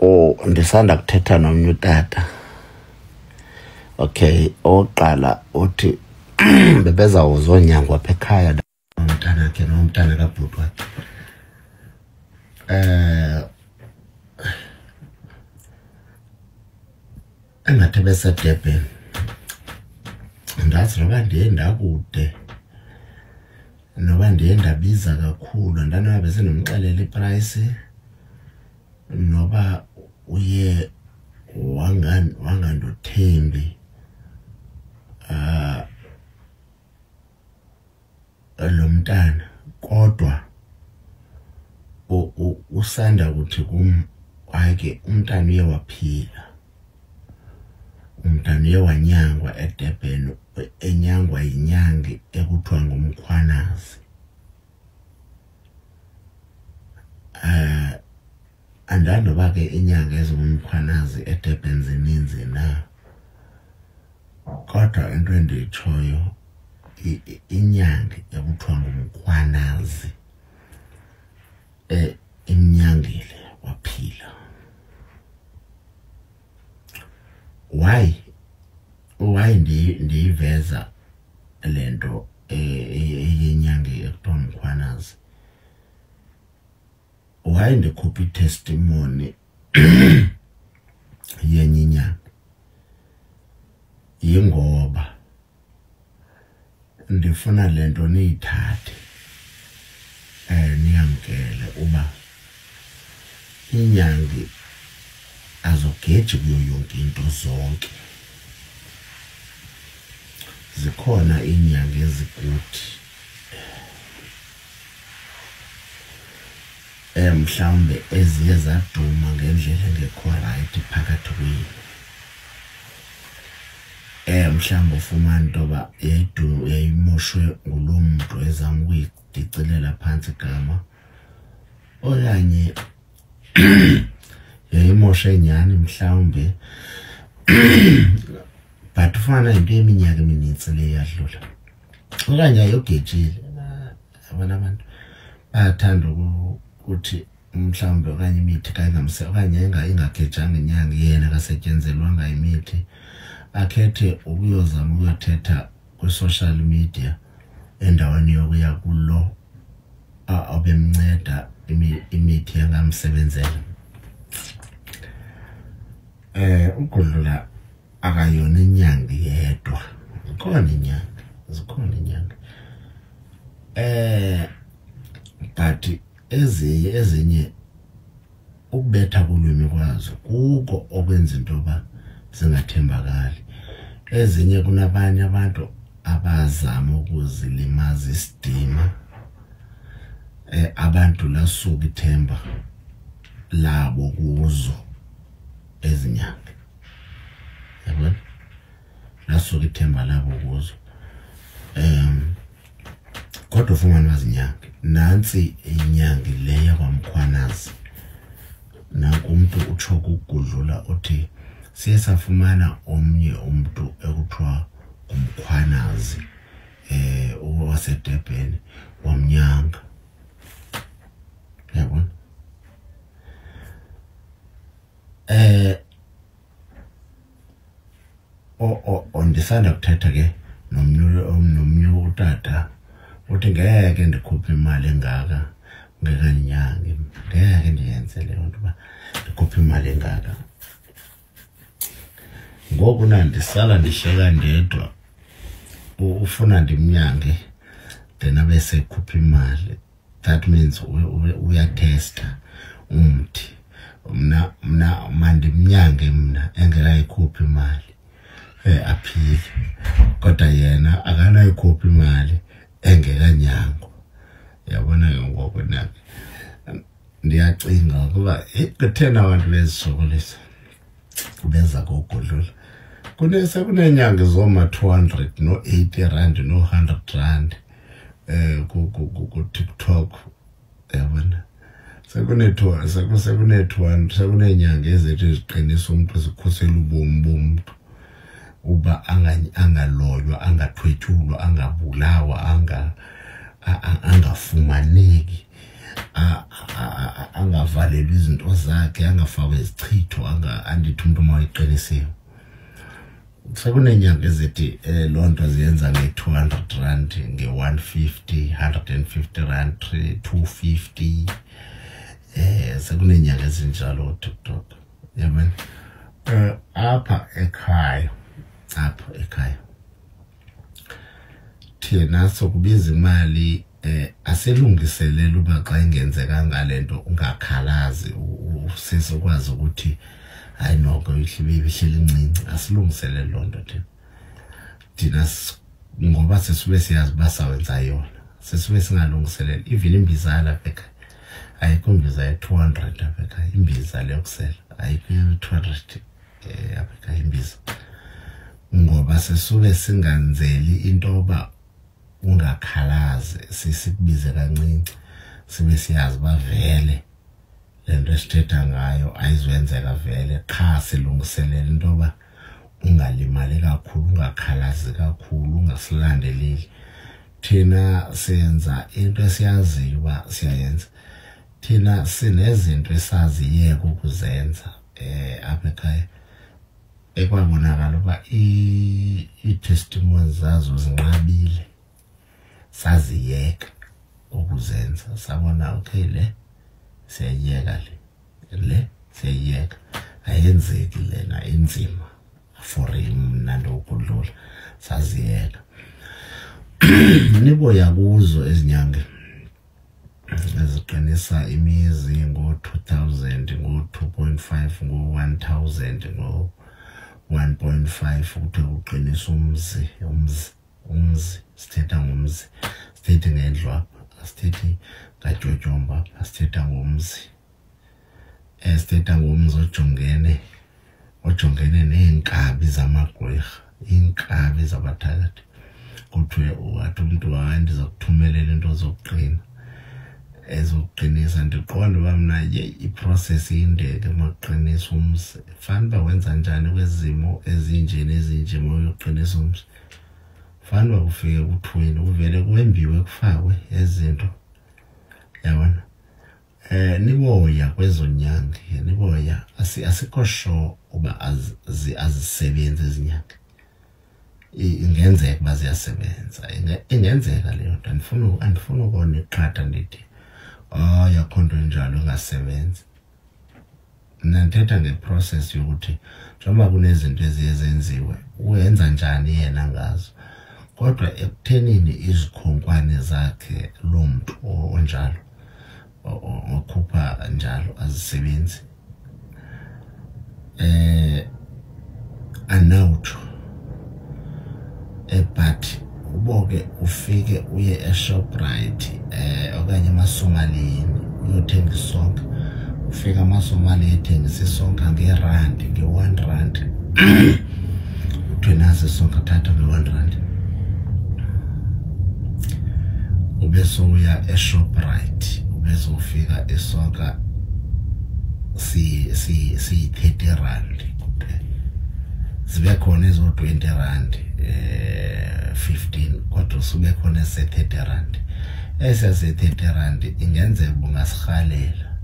Oh, ndisanda kuthetha nomnye utata. Okay, owokuqala uthi bebezawuzonyangwa apha ekhaya umntanakhe nomntana kabhuti wakhe. Engathi beseDurban. Andazi noba ndiye ndakude noba ndiye ndabiza kakhulu, andanoba besendimxelele iprayisi noba uye wangandothembi lo mntana. Kodwa usanda kuthi kum, hayi ke umntana uye waphila, umntana uye wanyangwa eDurban, enyangwa yinyangi ekuthiwa nguMkhwanazi. Andazi noba ke iinyanga ezinguMkhwanazi eDurban zininzi na, kodwa into endiyitshoyo, inyangi ekuthiwa nguMkhwanazi imnyangile waphila. Why ndiyiveza le nto eyenyangi ekuthiwa nguMkhwanazi? Why ndikhupha itestimony yenye inyanga? Yingoba ndifuna le nto niyithathe, niyamkele uba inyangi azogeji kuyo yonke into zonke. Zikhona iinyanga ezikuthi mhlawumbe eziye zaduma ngendlela engekho rayithi phakathi kwenu. Mhlawumbe ufumana into yoba yayimoshwe nguloo mntu ezama ukuyidicilela phantsi igama, okanye yayimoshe nyhani mhlawumbe, but ufana yinto yeminyaka eminintsi le yadlula, okanye ayogejile. Abona abantu bayathanda ukuthi mhlawumbe okanye imithi xa ingamse, okanye ingagejanga inyanga, yena akasetyenzelwanga imithi, akhethe ukuyozama ukuyothetha kwi-social media endaweni yokuya kulo obemnceda imithi engamsebenzela. Ugudlula akayona inyanga yedwa, zikhona inyanga, zikhona inyanga. But ezinye ukubetha kulwimi kwazo kuko okwenza into yoba zingathembakali. Ezinye kunabanye abantu abazama ukuzilimaza isidima, abantu lasuka ithemba labo kuzo ezinyanga, yabona, lasuka ithemba labo kuzo. Kodwa ufumana bazinyange. Nantsi inyangi le yakwaMkhwanazi, nanku umntu utsho kugudlula uthi siye safumana omnye umntu ekuthiwa nguMkhwanazi, owaseDurban, wamnyanga, yabona. Ndisanda kuthetha ke nomnye utata uthi ngeke ndikhuphe imali engaka ngekanyangi, ngeke ndiyenze leyo nto uba ndikhuphe imali engaka. Ngoku na ndisala ndihleka ndedwa, ufuna ndimnyange then abe sekhupha imali. That means uyathesta umthi. Mna mandimnyange mna engekayikhuphi imali, aphile, kodwa yena akanayikhuphi imali engekanyangwa. Yabona ke ngoku na ndiyacinga ukuba kutheni abantu bezisokolisa beza kogudlula. Sekuneenyanga zooma-200 no-80 rand no-100 rand ku-TikTok, yabona. Sekune-200, sekuneenyanga ezithi ziqinisa umntu, zikhusela ubomi bomntu uba angaloywa, angathwetyulwa, angabulawa, angafumaneki, Angavalelwa izinto zakhe, angafakwa izichitho, andithi umntu mawayiqinisiwe. Sekuneenyanga ezithi loo nto ziyenza nge-200 rand, nge-150, 150 rand, 250. Sekuneenyanga ezinjalo kuTikTok, yabona. Apha ekhaya, apha ekhaya thina sokubiza imali, asilungiselela uba xa ingenzekanga le nto ungakhalazi, usesokwazi ukuthi hayi noko ihleli incinci. Asilungiselele loo nto thina. Thina ngoba sesube siyazi uba sawenza yona, sesube singalungiseleli. Even imbiza yalapha ekhaya, ayikho imbiza ye-200 apha ekhaya. Imbiza le yokusela ayikho ye-200 apha ekhaya imbiza, ngoba sesube singanzeli into yoba ungakhalazi, sisikubize kancinci, sibe siyazi uba vele le nto esithetha ngayo ayizukwenzeka vele. Qha silungiselela into yoba ungalimali kakhulu, ungakhalazi kakhulu, ungasilandeleli. Thina senza into esiyaziyo uba siyayenza. Thina sinezinto esaziyeka ukuzenza apha ekhaya, ekwabonakala uba ii-testimonies zazo zinqabile, saziyeka ukuzenza. Sabona okay, le siyayiyeka, le siyayiyeka, ayenzeki lena, inzima for mna ndokudlula, saziyeka. Niboya kuzo ezinyanga eziqinisa imizi ngo-2000, ngo-2.5, ngo-1000, ngo-1.5, kuthiwe kuqinisa umzi. Umzi, umzi, sithetha ngomzi, sithethe ngendlu apha, asithethi ngatyotyomba apha, sithetha ngomzi. Sithetha ngomzi ojongene neenkabi zamagqwirha, iinkabi zabathakathi. Kuthiwe wathi umntu, hayi, ndiza kuthumelela into zokuqina, ezokuqinisa. Ndiqonda uba mna yeyi i-process inde ke makuqinisa umzi. Fanuba wenza njani kwezimo ezinje nezinje mawuyoqinisa umzi? Fanuba kufike kuthiweni, kuvele kwembiwe, kufakwe ezinto, yabona. Niboya kwezonyangi, niboya, asikho sure uba azisebenzi ezinyanga. Ingenzeka uba ziyasebenza, ingenzeka leyo nto. Andifuni ukona iqhatha ndithi hayi akho nto enjalo ingasebenzi. Mna ndithetha nge-process yokuthi njengoba kunezinto eziye zenziwe, uyenza njani yena ngazo. Kodwa ekuthenini izikhonkwane zakhe loo mntu onjalo, okhupha njalo, azisebenzi, anawutsho. But uboke ufike uye eShoprite okanye emaSomalini uyothenga isonka, ufika amaSomali ethengisa isonka ngerandi, nge-1 rand. Kuthiwe nasi isonka, thatha nge-1 rand. Ube sowuya eShoprite, ube sowufika isonka siyi-30 rand kuphela. Zibe khona ezo-20 rand, 15, kodwa sube khona ese-30 rand. Esase-30 rand ingenzeka ubungasirhalela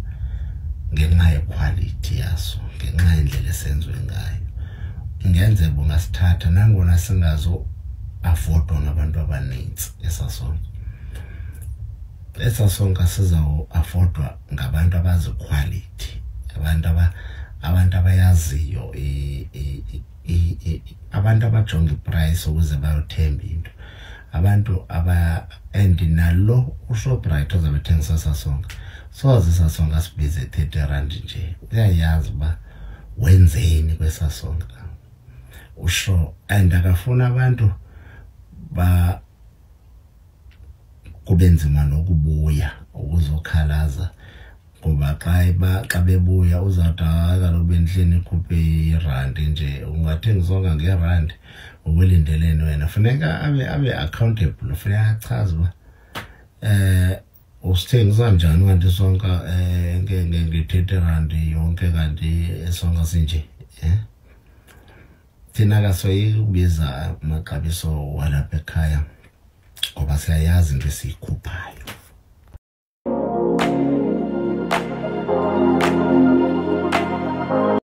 ngenxa ye-quality yaso, ngenxa yendlela esenziwe ngayo. Ingenzeka ungasithatha nangona singazo affordwa ngabantu abanintsi esasonka. Esasonka sizawu-affordwa ngabantu abazi-quality, abantu abayaziyo, abantu abajonga i-price ukuze bayothemba into. Abantu aba and nalo uShoprite ozabe ethengisa sasonka, soze sasonka sibize 30 rand nje. Uyayazi uba wenzeni kwesasonka, usho, and akafuna abantu ba kube nzima nokubuya ukuzokhalaza, ngoba xa bebuya uzawuthi hayi kaloku bendihleli ikhuphe irandi nje, ungathenga isonka ngerandi ubulindeleni wena. Funeka abe accountable, funeka achaze uba usithengisa njani kanti isonka nge-30 rand yonke, kanti isonka sinje. Thina kasoyiki ukubiza amaxabiso walapha ekhaya ngoba siyayazi into esiyikhuphayo.